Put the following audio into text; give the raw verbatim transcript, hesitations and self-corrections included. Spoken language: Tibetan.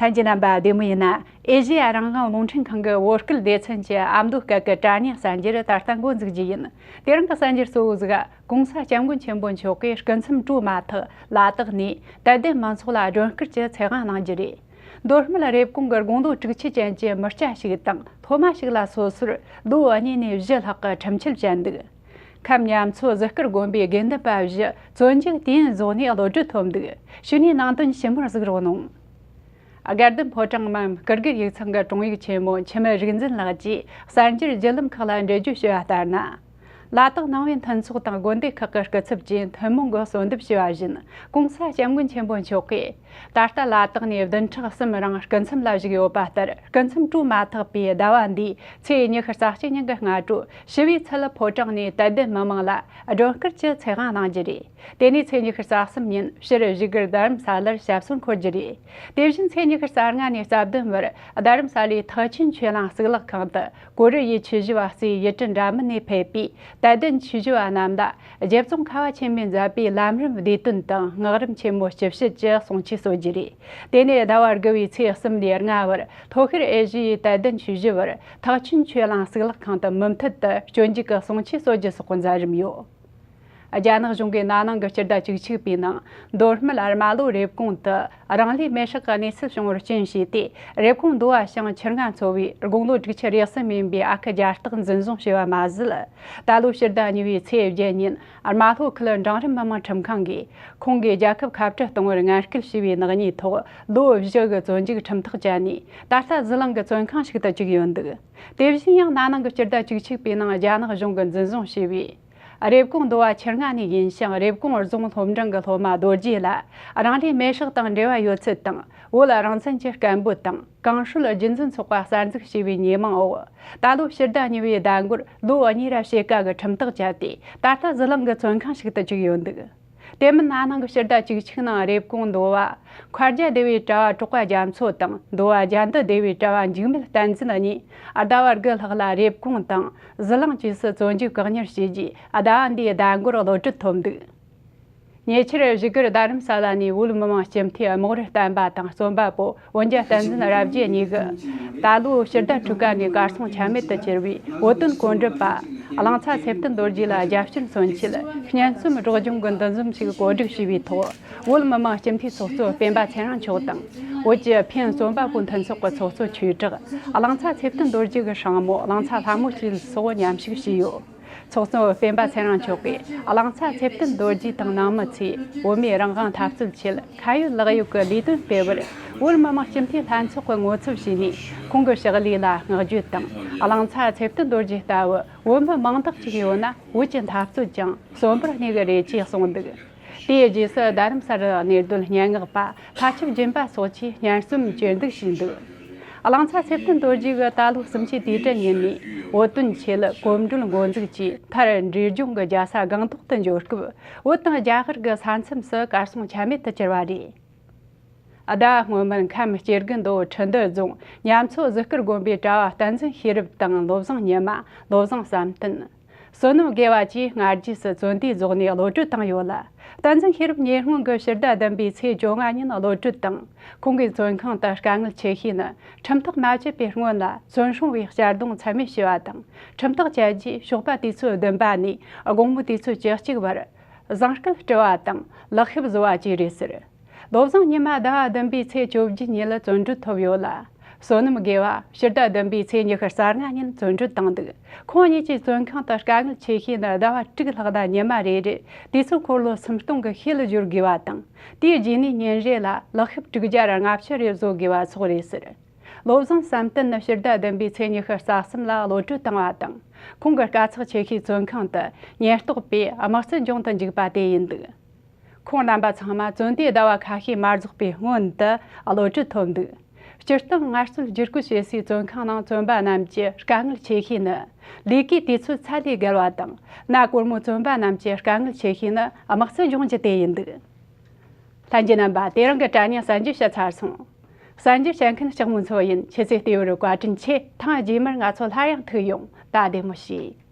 ལྷན་རྒྱས་རྣམ་པ་བདེ་མོ་ཡིན་ན། ཨེ་ཤེ་ཡ་རང་དབང་རླུང་འཕྲིན་ཁང་གི་བོད་སྐད་སྡེ་ཚན་གྱི་ཨ་མདོ་སྐད་ཀྱི་དྲ་བརྙན་གསར་འགྱུར་ད་ལྟ་འགོ་འཛུགས་རྒྱུ་ཡིན། དེ་རིང་གི་གསར་འགྱུར་གཙོ་བོ་ཟིག་གོང་ས་སྐྱབས་མགོན་ཆེན་པོ་མཆོག་གིས་སྐུ་མཚམས་གྲོལ་མ་ཐག་ལ་དྭགས་ནས་དད་ལྡན་མང་ཚོགས་ལ་སྒྲོན་སྐུར་གྱི་ཚེ་དབང་གནང་རྒྱུ་རེད། མདོ་སྨད་རེབ་གོང་གི་དགུང་ལོ་དྲུག་ཅུ་ཅན་གྱི་མི་སྐྱ་ཞིག་དང་སློབ་མ་ཞིག་ལ་སོ་སོར་ལོ་གཉིས་ནས་བཞི་ལྷག་གི་ཁྲིམས་ཆད་བཅད་འདུག་ཁམས་གཉམ་མཚོ་གཟིགས་སྐར་དགོན་པའི་དགེ་འདུན་པ་བཞི་བཙོན་འཇུག་དུས་ཡུན་རྫོགས་ནས་གློད་གྲོལ་ཐོབ་འདུག་ཞུ་ནས་ནང་དོན་ཞིབ་མོར་གཟིགས་རོགས་གནང་། དགའ་ལྡན་ཕོ་བྲང་འམ་སྐུ་སྒེར་ཡིག་ཚང་གི་དྲུང་ཡིག་ཆེན་མོ་འཆི་མེད་རིག་འཛིན་ལགས་ཀྱིས་གསར་འགྱུར་བརྒྱུད་ལམ་ཁག་ལ་འགྲེལ་བརྗོད་ཞུས་པ་ལྟར་ན། ལ་དྭགས་ནང་པའི་མཐུན་ཚོགས་དང་དགོན་སྡེ་ཁག་གི་སྐུ་ཚབ་ཀྱིས་ཐུན་མོང་གི་གསོལ་འདེབས་ཞུས་པ་བཞིན། གོང་ས་སྐྱབས་མགོན་ཆེན་པོ་མཆོག་གིས་ད་ལྟ་ལ་དྭགས་ནས་བདུན་ཕྲག་གསུམ་རིང་སྐུ་མཚམས་ལ་བཞུགས་ཡོད་པ་ལྟར། སྐུ་མཚམས་གྲོལ་མ་ཐག་པའི་ཟླ་བ་འདིའི་ཚེས་ཉི་ཤུ་རྩ་གཅིག་ཉིན་གྱི་སྔ་དྲོ་ཞི་བའི་ཚལ་ཕོ་བྲང་ནས་དད་ལྡན་མི་མང་ལ་སྒྲོན་སྐུར་གྱི་ཚེ་དབང་གནང་རྒྱུ་རེད། དེ་ནས་ཚེས་ཉི་ཤུ་རྩ་གསུམ་ཉིན་ཕྱིར་བཞུགས་སྒར་རྡ་རམ་ས་ལར་ཞབས་སོར་འཁོད་རྒྱུ་རེད། དེ་བཞིན་ཚེས་ཉི་ཤུ་རྩ་ལྔ་ནས་རྩ་བདུན་བར་རྡ་རམ་ས་ལའི་ཐེག་ཆེན་ཆོས་གླིང་གཙུག་ལག་ཁང་དུ་ཀོ་རི་ཡའི་ཆོས་ཞུ་བ་གཙོས་ཡུལ་གྲུ་འདྲ་མིན་ནས་ཕེབས་པའི་དད་ལྡན་ཆོས་ཞུ་བ་རྣམས་ལ་རྗེ་བཙུན་ཁ་བ་ཆེན་པོས་མཛད་པའི་ལམ་རིམ་བདེ་དོན་དང་སྔགས་རིམ་ཆེན་མོ་བཅུ་བཞི་བཅུ་གསུང་ཆོས་གསོལ་རྒྱུ་རེད། དེ་ནས་ཟླ་བ་དགུ་བའི་ཚེས་གསུམ་ནས་ལྔ་བར་ལྷོ་ཤར་ཨེ་ཤི་ཡའི་དད་ལྡན་ཆོས་ཞུ་བར་ཐེག་ཆེན་ཆོས་གླིང་གཙུག་ལག་ཁང་དུ་མུ་མཐུད་དུ་སྤྱོད་འཇུག་གི་གསུང་ཆོས་གསོལ་རྒྱུ་སོགས་མཛད་རིམ་ཡོད། རྒྱ་ནག་གཞུང་གིས་ན་ནིང་གི་སྤྱི་ཟླ་བཅུ་གཅིག་པའི་ནང་མདོ་སྨད་རྨ་ལྷོ་རེབ་གོང་དུ་རང་ལུས་མེར་སྲེག་གི་གནས་ཚུལ་བྱུང་བར་རྐྱེན་བྱས་ཏེ། རེབ་གོང་མདོ་བ་ཞང་ཆུ་རྔ་མཚོ་བའི་དགུང་ལོ་དྲུག་ཅུ་རེ་གསུམ་ཡིན་པའི་ཨ་ཁུ་རྒྱ་སྟག་འཛིན་བཟུང་བྱས་པ་མ་ཟད། ད་ལོ་ཕྱི་ཟླ་གཉིས་པའི་ཚེས་བརྒྱད་ཉིན་རྨ་ལྷོ་ཁུལ་འབྲིང་རིམ་མི་དམངས་ཁྲིམས་ཁང་གིས་ཁོང་གིས་རྒྱལ་ཁབ་ཁ་བྲལ་གཏོང་བར་ངན་སྐུལ་བྱས་པའི་ནག་ཉེས་ཐོག་ལོ་བཞི་གི་བཙོན་འཇུག་ཁྲིམས་ཐག་བཅད་ནས། ད་ལྟ་ཟི་ལིང་གི་བཙོན་ཁང་ཞིག་ཏུ་བཅུག་ཡོད་འདུག་དེ་བཞིན་ཡང་ན་ནིང་གི་སྤྱི་ཟླ་བཅུ་གཅིག་པའི་ནང་རྒྱ་ནག་གཞུང་གིས་འཛིན་བཟུང་བྱས་པའི་རེབ་གོང་མདོ་བ་ཆུ་རྔ་ནས་ཡིན་ཞིང་། རེབ་གོང་རྫོང་སློབ་འབྲིང་གི་སློབ་མ་རྡོ་རྗེ་ལ་རང་ལུས་མེར་སྲེག་དང་འབྲེལ་བ་ཡོད་ཚུལ་དང་། བོད་རང་བཙན་གྱི་སྐད་འབོད་དང་གངས་ཤུལ་རྒྱུན་འཛིན་ཚོགས་པ་གསར་འཛུགས་བྱས་པའི་ཉེས་མིང་འོག་ད་ལོ་ཕྱི་ཟླ་གཉིས་པའི་ཟླ་འགོར་ལོ་གཉིས་ར་ཕྱེད་ཀ་གི་ཁྲིམས་ཐག་བཅད་དེ། ད་ལྟ་ཟི་ལིང་གི་བཙོན་ཁང་ཞིག་ཏུ་བཅུག་ཡོད་འདུག་དེ་མིན་ན་ནིང་གི་ཕྱི་ཟླ་བཅུ་གཅིག་ནང་རེབ་གོང་མདོ་བ་མཁར་རྒྱ་སྡེ་བའི་གྲྭ་བ་གྲགས་པ་རྒྱ་མཚོ་དང་མདོ་བ་རྒྱ་འདུ་སྡེ་བའི་གྲྭ་བ་འཇིགས་མེད་བསྟན་འཛིན་གཉིས་ཟླ་བ་དགུ་ལྷག་ལ་རེབ་གོང་དང་ཟི་ལིང་བཅས་སུ་བཙོན་འཇུག་བཀག་ཉར་བྱས་རྗེས། ཟླ་བ་འདིའི་ཟླ་འགོར་གློད་གྲོལ་ཐོབ་འདུག་ཉེ་ཆར་བཞུགས་སྒར་རྡ་རམ་ས་ལ་ནས་བོད་མི་མང་སྤྱི་འཐུས་རྨོག་རུ་བསྟན་པ་དང་རྩོམ་པ་པོ་འོན་ཇ་བསྟན་འཛིན་རབ་རྒྱས་གཉིས་ཀྱིས་ད་ལོའི་ཕྱི་ཟླ་དྲུག་པ་ནས་གར་སོང་ཆ་མེད་དུ་གྱུར་བའི་བོད་དོན་གོ་སྒྲུབ་པ་གླང་ཚ་ཚེ་བརྟན་རྡོ་རྗེ་ལ་རྒྱབ་སྐྱོར་མཚོན་ཆེད། སྙན་རྩོམ་སྒྲོག་སྦྱང་གི་འདུ་འཛོམས་ཤིག་གོ་སྒྲིག་བྱས་པའི་ཐོག་བོད་མི་མང་སྤྱི་འཐུས་ཚོགས་གཙོ་སྤེན་པ་ཚེ་རིང་མཆོག་དང་། བོད་ཀྱི་ཕན་རྩོམ་པ་པོ་མཐུན་ཚོགས་ཀྱི་ཚོགས་གཙོ་ཆོས་གྲགས། གླང་ཚ་ཚེ་བརྟན་རྡོ་རྗེ་གི་སྲིང་མོ་གླང་ཚ་ལྷ་མོ་བཅས་སོགས་མཉམ་ཞུགས་བྱས་ཡོད། ཚོགས་གཙོ་སྤེན་པ་ཚེ་རིང་མཆོག་གིས་གླང་ཚ་ཚེ་བརྟན་རྡོ་རྗེ་དང་ནང་མི་ཚོས་བོད་མིའི་རང་དབང་འཐབ་རྩོད་ཆེད་ཁ་ཡོད་ལག་ཡོད་ཀྱི་ལས་དོན་སྤེལ་བར། བོད་མི་མང་སྤྱི་འཐུས་ལྷན་ཚོགས་ཀྱིས་ངོ་ཚབ་བྱས་ནས་ཁོང་གི་ཕྱག་ལས་ལ་བསྔགས་བརྗོད་དང་། གླང་ཚ་ཚེ་བརྟན་རྡོ་རྗེ་ལྟ་བུ་བོད་མི་མང་དག་ཅིག་ཡོད་ན། བོད་ཀྱི་འཐབ་རྩོད་ཀྱང་གསོན་པོར་གནས་ཀྱི་རེད་ཅེས་གསུངས་འདུག་དེའི་རྗེས་སུ་རྡ་རམ་ས་ལར་གནས་སྡོད་སྙན་ངག་པ་ལྷ་ཆབ་སྦྱིན་པ་སོགས་ཀྱིས་སྙན་རྩོམ་ཅི་འདུག་ཞུས་འདུག་གླང་ཚ་ཚེ་བརྟན་རྡོ་རྗེ་གིས་ད་ལོ་གསུམ་བཅུའི་དུས་དྲན་ཉིན་ནས་བོད་དོན་ཆེད་གོམ་བགྲོད་འགོ་འཛུགས་ཀྱིས་མཐར་འབྲས་ལྗོངས་ཀྱི་རྒྱལ་ས་སྒང་ཏོག་ཏུ་འབྱོར་སྐབས། བོད་དང་རྒྱ་གར་གྱི་ས་མཚམས་སུ་གར་སོང་ཆ་མེད་དུ་གྱུར་བ་རེད། ཟླ་བ་སྔོན་མར་ཁམས་སྐྱེ་རྒུ་མདོ་ཁྲི་འདུ་རྫོང་གཉམ་མཚོ་གཟིགས་སྐར་དགོན་པའི་གྲྭ་བ་བསྟན་འཛིན་ཤེས་རབ་དང་བློ་བཟང་ཉི་མ། བློ་བཟང་བསམ་གཏན། བསོད་ནམས་དགེ་བ་བཅས་སྔ་རྗེས་སུ་བཙོན་དུས་རྫོགས་ནས་གློད་གྲོལ་བཏང་ཡོད་ལ། བསྟན་འཛིན་ཤེས་རབ་ཉེ་སྔོན་གྱི་ཕྱི་ཟླ་བདུན་པའི་ཚེས་བཅོ་ལྔ་ཉིན་གློད་གྲོལ་བཏང་། ཁོང་གིས་བཙོན་ཁང་དུ་དཀའ་ངལ་ཆེ་ཤོས་ནི། ཁྲིམས་ཐག་མ་བཅད་པའི་སྔོན་ལ་བཙོན་སྲུང་བས་གཅར་རྡུང་ཚད་མེད་བྱས་པ་དང་། ཁྲིམས་ཐག་བཅད་རྗེས་ཞོགས་པ་དུས་ཚོད་བདུན་པ་ནས་དགོང་མོ་དུས་ཚོད་བཅུ་གཅིག་བར། ཟངས་སྐལ་བཀྲུ་བ་དང་ལག་ཤེབ་བཟོ་བ་བཅས་རེད་ཟེར། བློ་བཟང་ཉི་མ་ཟླ་བ་བདུན་པའི་ཚེས་བཅོ་བརྒྱད་ཉིན་ལ་བཙོན་གྲོལ་ཐོབ་ཡོད་ལ། བསོད་ནམས་དགེ་བ་ཕྱི་ཟླ་བདུན་པའི་ཚེས་ཉི་ཤུ་རྩ་ལྔ་ཉིན་བཙོན་གྲོལ་བཏང་འདུག་ཁོང་གཉིས་ཀྱི་བཙོན་ཁང་དུ་དཀའ་ངལ་ཆེ་ཤོས་ནི་ཟླ་བ་དྲུག་ལྷག་ན་ཉི་མ་རེ་རེར་དུས་ཚོད་འཁོར་ལོ་སུམ་སྟོང་གི་ཤེལ་སྦྱོར་དགོས་པ་དང་། དེའི་རྗེས་ནས་ཉིན་རེ་ལ་ལག་ཤེབ་དྲུག་བརྒྱ་ལྔ་བཅུ་རེ་བཟོ་དགོས་པ་སོགས་རེད་ཟེར། བློ་བཟང་བསམ་གཏན་ནི་ཕྱི་ཟླ་བདུན་པའི་ཚེས་ཉི་ཤུ་རྩ་གསུམ་ལ་གློད་གྲོལ་བཏང་བ་དང་། ཁོང་གི་དཀའ་ཚེགས་ཆེ་ཤོས་བཙོན་ཁང་དུ་ཉེན་རྟོག་པས་དམག་རྩལ་སྦྱོང་དུ་འཇུག་པ་དེ་ཡིན་འདུག་ཁོང་རྣམ་པ་ཚང་མ་བཙོན་དུས་ཟླ་བ་ཁ་ཤས་མ་རྫོགས་པའི་སྔོན་དུ་གློད་གྲོལ་ཐོབ་འདུག་སྤྱིར་བཏང་ངལ་རྩོལ་བསྒྱུར་བཀོད་བྱེད་སའི་བཙོན་ཁང་ནང་བཙོན་པ་རྣམས་ཀྱི་དཀའ་ངལ་ཆེ་ཤོས་ནི། ལས་ཀའི་དུས་ཚོད་ཚད་ལས་བརྒལ་བ་དང་། གནའ་སྒོར་མོ་བཙོན་པ་རྣམས་ཀྱི་དཀའ་ངལ་ཆེ་ཤོས་ནི་དམག་རྩལ་སྦྱོང་རྒྱུ་དེ་ཡིན་འདུག་ལྷན་རྒྱས་རྣམ་པ། དེ་རིང་གི་དྲ་བརྙན་གསར་འགྱུར་ཞུས་ཚར་སོང་། གསར་འགྱུར་བཤད་མཁན་ལྕགས་མོ་མཚོ་ཡིན། ཁྱེད་ཚོས་བལྟས་པར་བཀའ་དྲིན་ཆེ། ཐེངས་རྗེས་མར་ང་ཚོ་སླར་ཡང་ཐུག་ཡོང་། ད་བདེ་མོ་བྱོས།